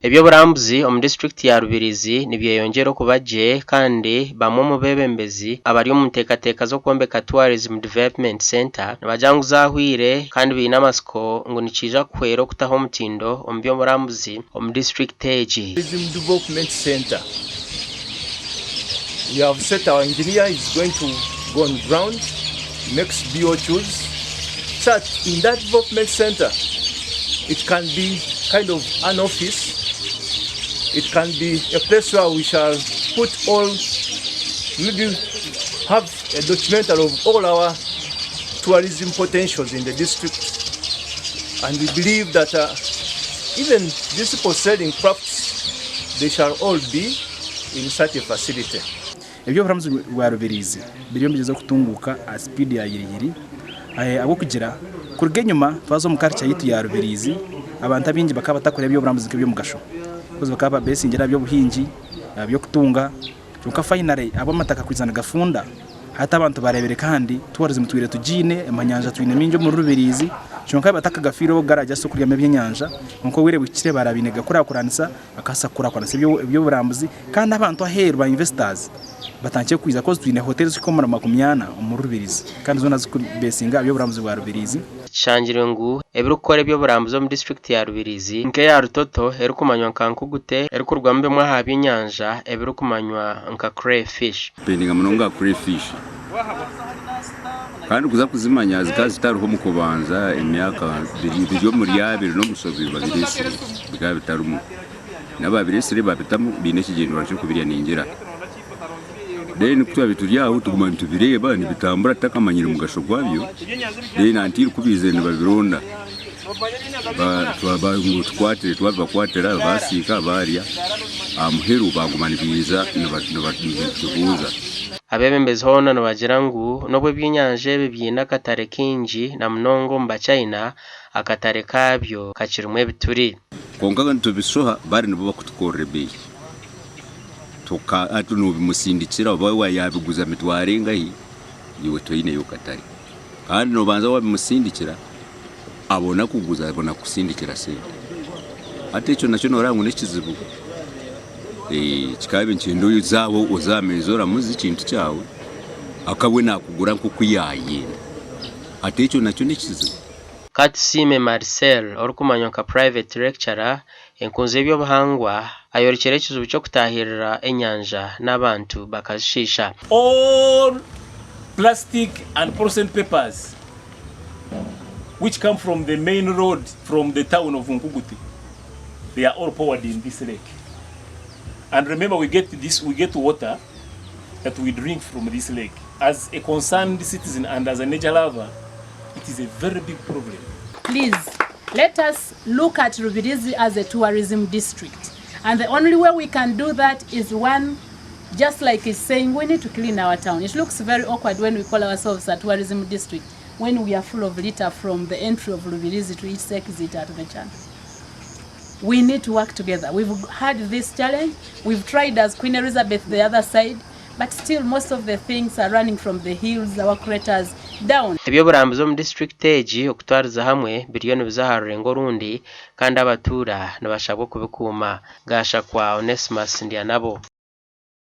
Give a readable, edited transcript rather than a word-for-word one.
Eby'oburambuzi omu disiturikiti ya Rubirizi nibyeyongyera okuba gye kandi bamwe omu beebembezi abari omu nteekateeka z'okwombeka Tourism Development Centre nibagira ngu zaahwire kandi baine amatsiko ngu nikiija kuhwera okutaho omutindo omu by'oburambuzi omu disiturikiti egi. Tourism Development Centre. We have set our engineer is going to go on ground next BOQs so that in that development center it can be kind of an office, it can be a place where we shall put all, maybe have a documentary of all our tourism potentials in the district. And we believe that even these people selling crafts, they shall all be in such a facility. Eby'oburamuzi bwa Rubirizi biriyo nibigyeza kutunguuka aha sipiidi ya yiriyiri ahabw'okugira kuruga enyima twaza omu karica yaitu ya Rubirizi abantu abaingi bakaba batakureeba eby'oburamuzi nk'eby'omugasho ahakuba bakaba babeesingyire aha by'obuhingi, aha by'okutunga kwonka fayinare ahabw'amataka kwija nigafunda hati abantu bareebire kandi tourism twire tugiine, amanyanja twine maingi omuri Rubirizi kwonka batakagafiireho garajust okuryamu ebyenyanja kwonka obwire buhikire barabaire nigakurakuranisa Bakabaasa kukurakuranisa eby'oburambuzi kandi abantu aheeru ba investors batandikire kwija coz twine hoteri zirikuhika omuri 40 omuri Rubirizi kandi zoona zirikubesinga aha by'oburambuzi bwa Rubirizi. Kishangirwe ngu ebirikukora eby'oburambuzi omu disiturikiti ya Rubirizi nk'eya Rutoto erikumanywa nka Nkugute erikurugwamu bimwe aha by'enyanja ebirikumanywa nka Cray fish. Dependinga munonga aha cray fish. Kandi kuza kuzimanya zikaba zitariho omu kubanza emyaka biri omuri abiri n'omusobi babireetsire bikaba bitarimu. N'ababireetsire babitamu baine ekigyendererwa ky'okubirya ningira. Then ku twabaire turi aho tuguma nitubireeba nibitambura tutakamanyire mugasho gwabyo, then until ku baizire nibabironda ngu tukwatire twabibakwatira baasiika baarya, aha muheru baaguma nibaija nibatubuuza. Abeebembezi hoona nibagira ngu n'obu eby'enyanja ebi biine akatare kaingi na munonga omu Bachina, akatare kaabyo kakirimu ebituri. Kwonka nitubishoha bari nibo bakutukorera ebeeyi. Hati nobimusindikira oba yabiguza mitwaro engahi iwe toyineyo katare. Kandi nobanza wabimusindikira abona kuguza abona kukusindikira sente. Hati ekyo nakyo noreba ngu nekizibu. Kikaba nikyenda oze aho oze aha meeza oramuze ekintu kyawe akaba we nakugura nk'oku yayenda. Hati ekyo nakyo nekizibu. Katusiime Marcel orikumanywa nka Private Lecturer, enkunzi y'eby'obuhangwa, ayorekire ekizibu ky'okutaahirira enyanja n'abantu bakazishiisha. All plastic and polythene papers which come from the main road from the town of Nkuguti they are all poured in this lake and remember we get this we get water that we drink from this lake as a concerned citizen and as a nature lover it is a very big problem. Please let us look at Rubirizi as a tourism district and the only way we can do that is one just like he's saying we need to clean our town. It looks very awkward when we call ourselves a tourism district when we are full of litter from the entry of Rubirizi to its exit at the channel. We need to work together. We've had this challenge. We've tried as Queen Elizabeth the other side, but still most of the things are running from the hills, our craters down. Eby'oburambuzi omu disiturikiti egi okutwariza hamwe biriyo nibiza aha rurengo orundi kandi abatuura nibashabwa okubikuuma. Gashakwa Onesmus Ndyanabo.